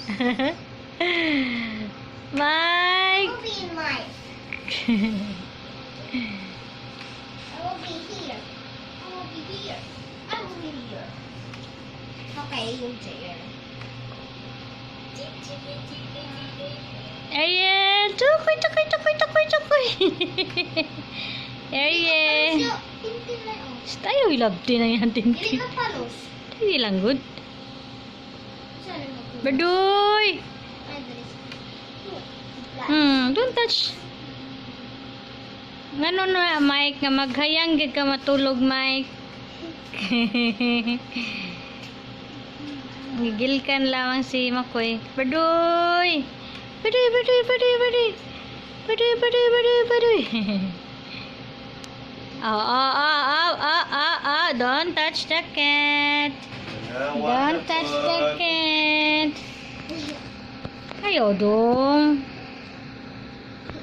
Mike! Will be Mike. I will be here. I will be here. I will be here. Okay, yung chair. Ariel! Tukoy, tukoy, tukoy, tukoy, tukoy! Ariel! Tintin na oh. Tayo, ilabti na yan, Dili tintin. na palos. Hindi lang good. Saan na mag- Baduy! Ay, dali. Don't touch. Ngano na, Mike, nga maghayang gid ka matulog, Mike. Gigilkan lamang si Makoy. Baduy! Baduy, baduy, baduy, baduy! Baduy, baduy, baduy, baduy! Oh, don't touch the cat. Don't touch the cat. Ayaw dong.